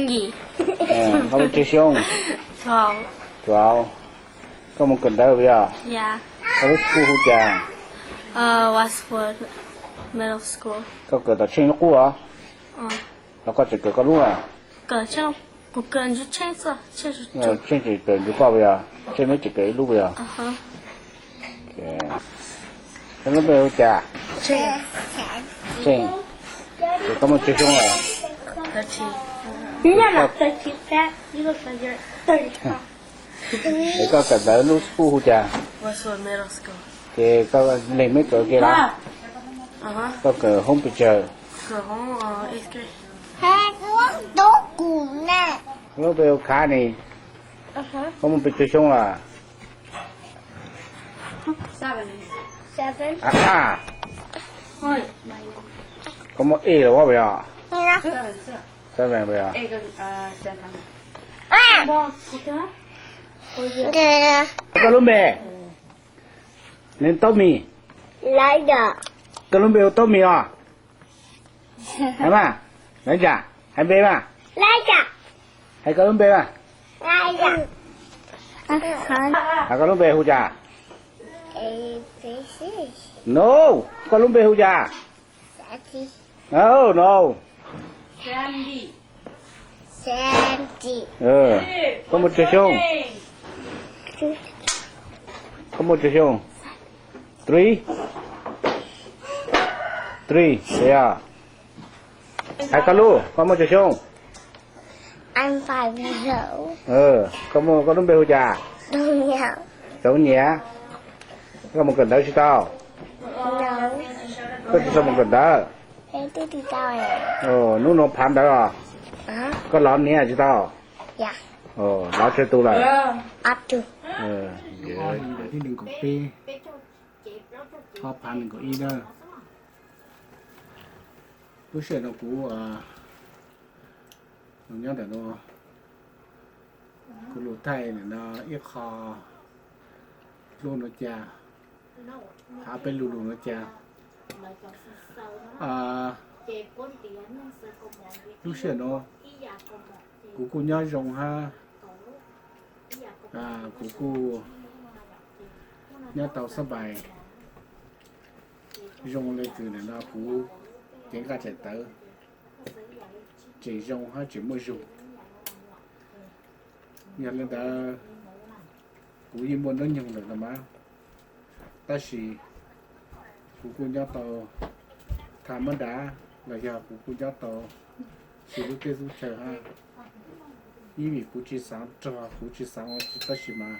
Koj lub tsev xyoo? Twelve. Koj mus kawm ntawv puas yog? Koj lub school hu cas? Koj kawm tom Tsheej lub qub os? Los koj tseem kawm koj lub? Tsheej tseem kawm ntxuav koj puas yog? Tsheej neb tseem kawm ib lub puas yog? Koj lub npe hu cas? Tsheej. Ces koj muaj tsawg xyoo lawm? Es koj kawm ntawv lub school hu cas? Ces koj leeg meb kawm ke los? Koj kawm hoob pes tsawg? Koj lub npe hu Khav Nis. Koj muaj pes tsawg xyoo lawm? Koj muaj ej los puas yog? Seven puas yog? Koj lub npe? Name Tommy. Koj lub npe hu Tommy os? Hais mas, lawv cas? Hais npe mas. Hais koj lub npe mas. Hais koj lub npe hu cas? No, koj lub npe hu cas? No. Koj muaj tsawg xyoo? Koj muaj tsawg xyoo? Three. Three, yog. Hais koj lub, koj muaj tsawg xyoo? Koj muaj, koj lub npe hu cas? Txoov Nyiam. Koj mus kawm ntawv tsis tau? Koj tsis tau mus kawm ntawv? Hnub no phav ntawv os? Koj lov niam tsis tau? Lov tsawg tus lawm? Ob phav nees nkaum ib na. Lub sij hawm no kuv nyob ntawm no, kuv lug thaij ntawm no ib qho lug no cas, hab peb lug lug no cas. Lub sij hawm no kuv kuj nyob zoo hab, kuv kuj nyob tau xab npais zoo le kws ntawm no kuv cev nqaj tsaim tawv tseem zoo hab tseem muaj zug. Yog le ntawd kuv yeej muaj hnub nyoog lawm no mas, tab sis kuv kuj nyob tau tham mab nrad los yog kuv kuj nyob tau xws lub teb lub chaw hab. Ib vim kuv tsis xaav rog, kuv tsis xaav ua, tab sis mas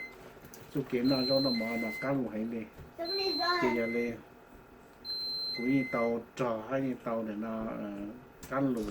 txuj kev noj zaub noj mov mas qaab lug heev li. Ces yog li kuv yeej tau rog hab yeej tau ntawm no qaab lug.